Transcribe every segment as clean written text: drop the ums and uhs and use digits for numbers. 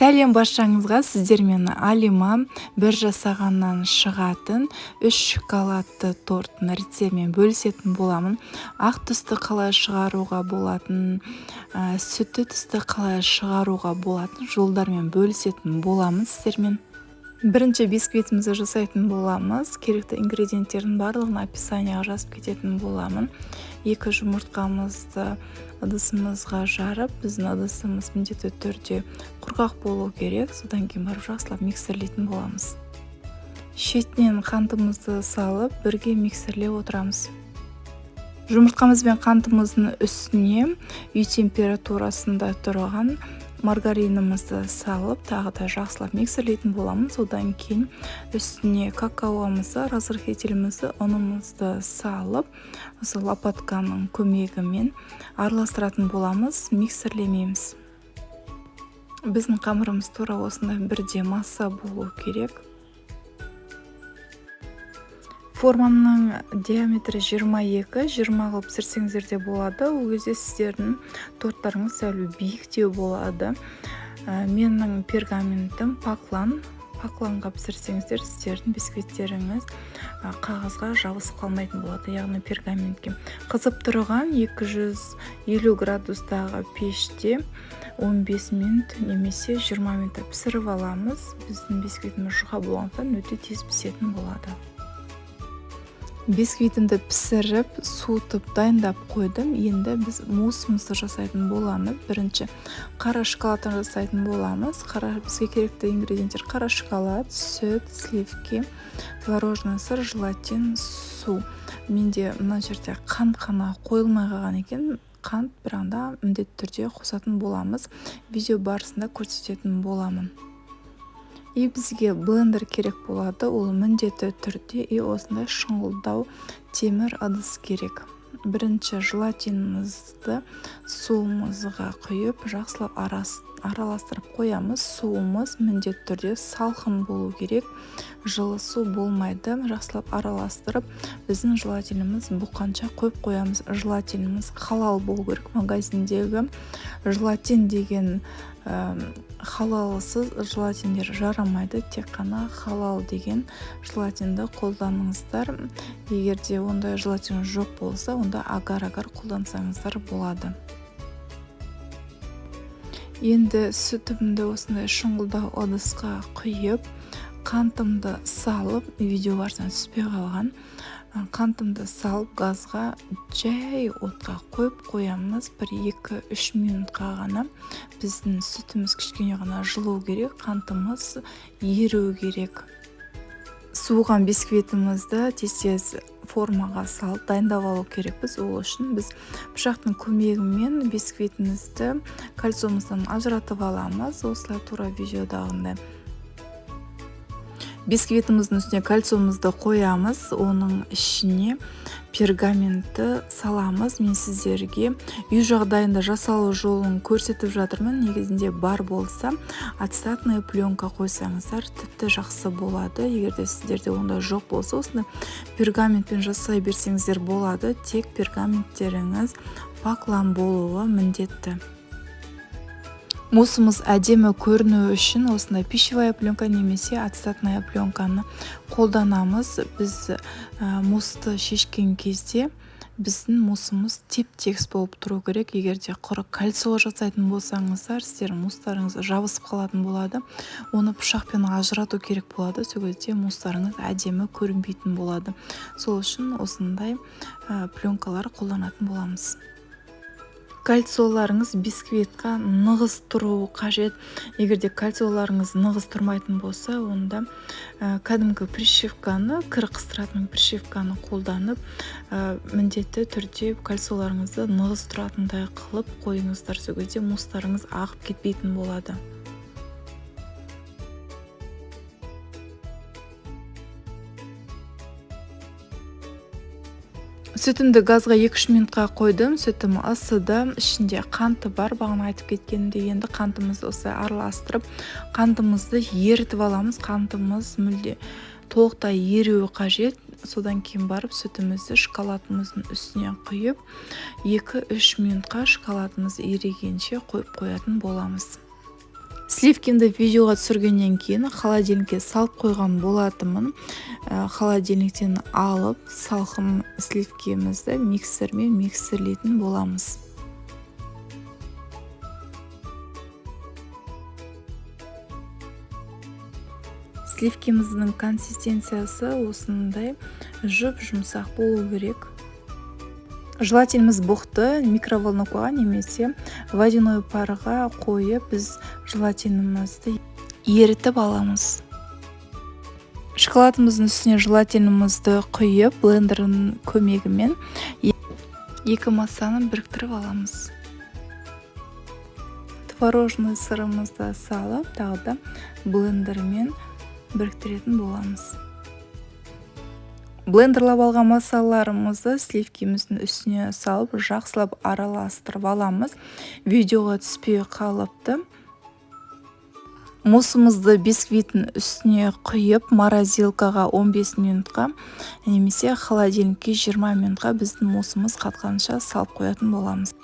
Сәлем баршаңызға, сіздермен Алима. Бір жасағаннан шығатын 3 шоколадты торттың рецептімен бөлісетін боламын. Ақ түсті қалай шығаруға болатын, сүтті түсті қалай шығаруға болатын жолдармен бөлісетін боламын сіздермен. Бірінші бисквитімізді жасайтын боламыз. Керекті ингредиенттердің барлығын описанияға жазып кететін боламын. 2 жұмыртқамызды ыдысымызға жарып, біздің ыдысымыз міндетті түрде құрғақ болу керек. Содан кейін барып жақсылап миксерлейтін боламыз. Шетінен қантымызды салып, бірге миксерлеп отырамыз. Жұмыртқамыз бен қантымыздың үстіне үй температурасында тұрған маргаринімізді салып, тағы да жақсылап миксерлейтін боламыз. Одан кейін үстіне какаомызды, разрыхлителімізді, ұнымызды салып, осы лопатканың көмегімен араластыратын боламыз, миксерлемейміз. Біздің қамырымыз тура осындай бірде масса болу керек. Форманың диаметрі 22, 20 қылып пісірсеңіздер де болады. Ол кезде сіздердің торттарыңыз сәл биіктеу болады. Менің пергаментім паклан. Пакланға пісірсеңіздер, сіздердің бисквиттеріңіз қағазға жабысып қалмайтын болады, яғни пергаментке. Қызып тұрған 250 градустағы пеште 15 минут немесе 20 минутта пісіріп аламыз. Біздің бисквитіміз жұқа болғандықтан өте тез пісетін болады. Бисквитімді пісіріп, суытып дайындап қойдым. Енді біз муссымызды жасайтын боламыз. Бірінші қара шоколадтан жасайтын боламыз. Бізге керекті ингредиенттер: қара шоколад, сүт, сливки, творожный сыр, желатин, су. Менде мына жерде қант қана қойылмай қалған екен. Қант бірақ та міндетті түрде қосатын боламыз. Видео барысында көрсететін боламын. И бізге блендер керек болады, ол міндетті түрде, и осындай шұңғылдау темір ыдыс керек. Бірінші желатинімізді суымызға құйып, жақсылап араластырып қоямыз. Суымыз міндетті түрде салқын болу керек, жылы су болмайды. Жақсылап араластырып, біздің желатиніміз бұққанша қойып қоямыз. Желатиніміз халал болу керек. Магазиндегі желатин деген халалсыз желатиндер жарамайды, тек қана халал деген желатинді қолданыңыздар. Егер де ондай желатин жоқ болса, онда агар-агар қолдансаңыздар болады. Енді сүтімді осындай шұңғылдау ыдысқа құйып, қантымды салып, видео барысында түспей қалған, қантымды салып, газға жай отқа қойып қоямыз. Бір 2-3 минутқа ғана біздің сүтіміз кішкене ғана жылу керек, қантымыз еру керек. Суыған бисквитімізді тез-тез формаға салып дайындап алу керекпіз. Ол үшін біз пышақтың көмегімен бисквитімізді кольцомыздан ажыратып аламыз, осылай тура видеодағындай. Бисквитіміздің үстіне кольцомызды қоямыз, оның ішіне пергаментті саламыз. Мен сіздерге үй жағдайында жасалу жолын көрсетіп жатырмын. Негізінде бар болса, ацетатная пленка қойсаңыздар тіпті жақсы болады. Егер де сіздерде ондай жоқ болса, осындай пергаментпен жасай берсеңіздер болады. Тек пергаменттеріңіз паклан болуы міндетті. Муссымыз әдемі көріну үшін осындай пищевая пленка немесе ацетатная пленканы қолданамыз. Біз муссты шешкен кезде біздің муссымыз теп-тегіс болып тұру керек. Егер де құры кольцо жасайтын болсаңыздар, сіздердің мусстарыңыз жабысып қалатын болады. Оны пышақпен ажырату керек болады. Сол кезде мусстарыңыз әдемі көрінбейтін болады. Сол үшін осындай пленкалар қолданатын боламыз. Кольцоларыңыз бисквитқа нығыз тұруы қажет. Егер де кольцоларыңыз нығыз тұрмайтын болса, онда кәдімгі пришивканы, кір қыстыратын пришивканы қолданып, міндетті түрде кольцоларыңызды нығыз тұратындай қылып қойыңыздар. Сол кезде мусстарыңыз ағып кетпейтін болады. Сүтімді газға 2-3 минутқа қойдым. Сүтім ысыды, ішінде қанты бар, бағана айтып кеткенімдей. Енді қантымызды осылай араластырып, қантымызды ерітіп аламыз. Қантымыз мүлде толықтай еруі қажет. Содан кейін барып сүтімізді шоколадымыздың үстіне құйып, 2-3 минутқа шоколадымыз ерігенше қойып қоятын боламыз. Сливкимді видеоға түсіргеннен кейін холодильникке салып қойған болатынмын. Холодильниктен алып, салқын сливкимізді миксермен миксерлейтін боламыз. Сливкиміздің консистенциясы осындай жұп-жұмсақ болу керек. Желатиніміз бұқты микроволновкаға немесе водяной парға қойып, біз желатинімізді ерітіп аламыз. Шоколадымыздың үстіне желатинімізді құйып, блендердің көмегімен екі массаны біріктіріп аламыз. Творожный сырымызды салып, тағы да блендермен біріктіретін боламыз. Блендерлап алған массаларымызды сливкиміздің үстіне салып, жақсылап араластырып аламыз. Видеоға түспей қалыпты. Муссымызды бисквиттің үстіне құйып, морозилкаға 15 минутқа немесе холодильникке 20 минутқа біздің муссымыз қатқанша салып қоятын боламыз.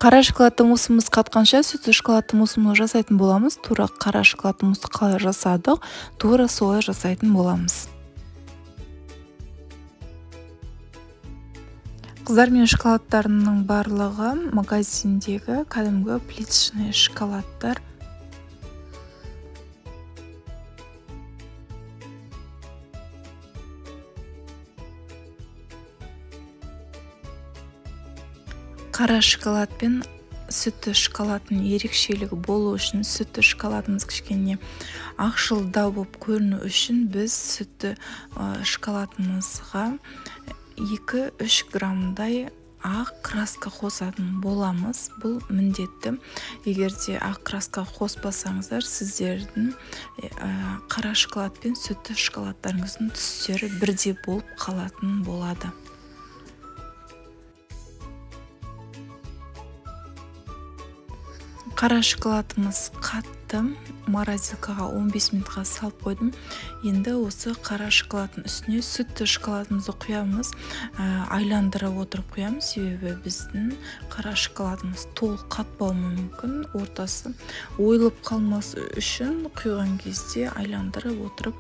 Қара шоколадты муссымыз қатқанша сүтті шоколадты муссымызды жасайтын боламыз. Тура қара шоколадты муссты қалай жасадық, тура солай жасайтын боламыз. Қыздар, мен шоколадтарымның барлығы магазиндегі кәдімгі плиточный шоколадтар. Қара шоколад пен сүтті шоколадтың ерекшелігі болу үшін, сүтті шоколадымыз кішкене ақшылдау болып көріну үшін біз сүтті шоколадымызға 2-3 граммдай ақ краска қосатын боламыз. Бұл міндетті. Егер де ақ краска қоспасаңыздар, сіздердің қара шоколад пен сүтті шоколадтарыңыздың түстері бірдей болып қалатын болады. Қара шоколадымыз қатты, морозилкаға 15 минутқа салып қойдым. Енді осы қара шоколадтың үстіне сүтті шоколадымызды құямыз, айландырып отырып құямыз, себебі біздің қара шоколадымыз толық қатпауы мүмкін, ортасы ойылып қалмас үшін құйған кезде айландырып отырып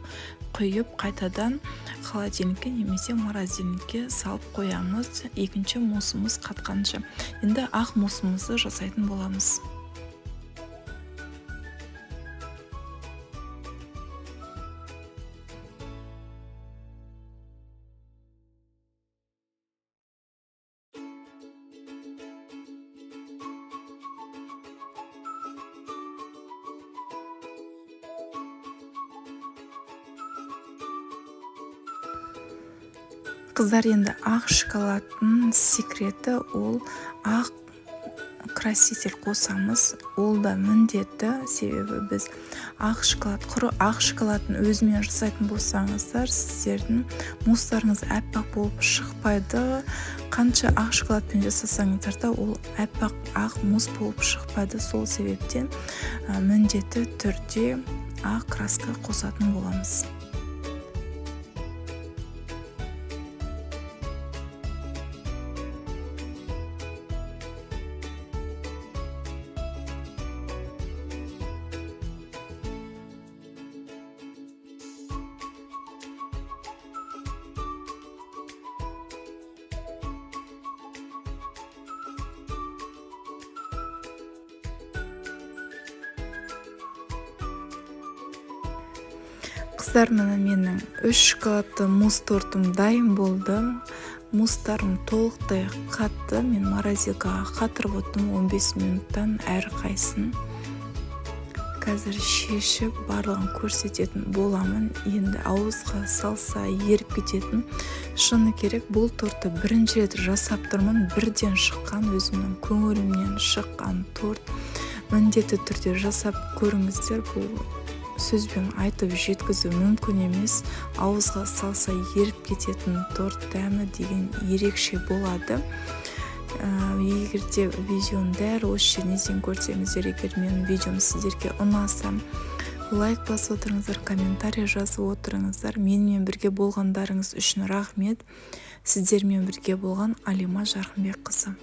құйып, қайтадан холодильникке немесе морозильникке салып қоямыз, екінші муссымыз қатқанша. Енді ақ муссымызды жасайтын боламыз. Қыздар, енді ақ шоколадтың секреті ол ақ краситель қосамыз. Ол да міндетті, себебі біз ақ шоколад, құры ақ шоколадтың өзімен жасайтын болсаңыздар, сіздердің мусстарыңыз аппақ болып шықпайды. Қанша ақ шоколадпен жасасаңыздар да, ол аппақ ақ мусс болып шықпайды. Сол себептен міндетті түрде ақ краска қосатын боламыз. Қыздар, міне менің 3 шоколадты мусс тортым дайын болды. Мусстарым толықтай қатты. Мен морозилкаға қатырып отырдым 15 минуттан әрқайсысын. Қазір шешіп барлығын көрсететін боламын. Енді ауызға салса еріп кететін. Шыны керек, бұл тортты бірінші рет жасап тұрмын. Бірден шыққан, өзімнің көңілімнен шыққан торт. Міндетті түрде жасап көріңіздер. Бұл сөзбен айтып жеткізу мүмкін емес. Ауызға салса еріп кететін торт, дәмі деген ерекше болады. Егер де видеоны дәл осы жеріне дейін көрсеңіздер, егер менің видеом сіздерге ұнаса, лайк басып отырыңыздар, комментарий жазып отырыңыздар. Менімен бірге болғандарыңыз үшін рахмет. Сіздермен бірге болған Алима Жарқынбекқызы.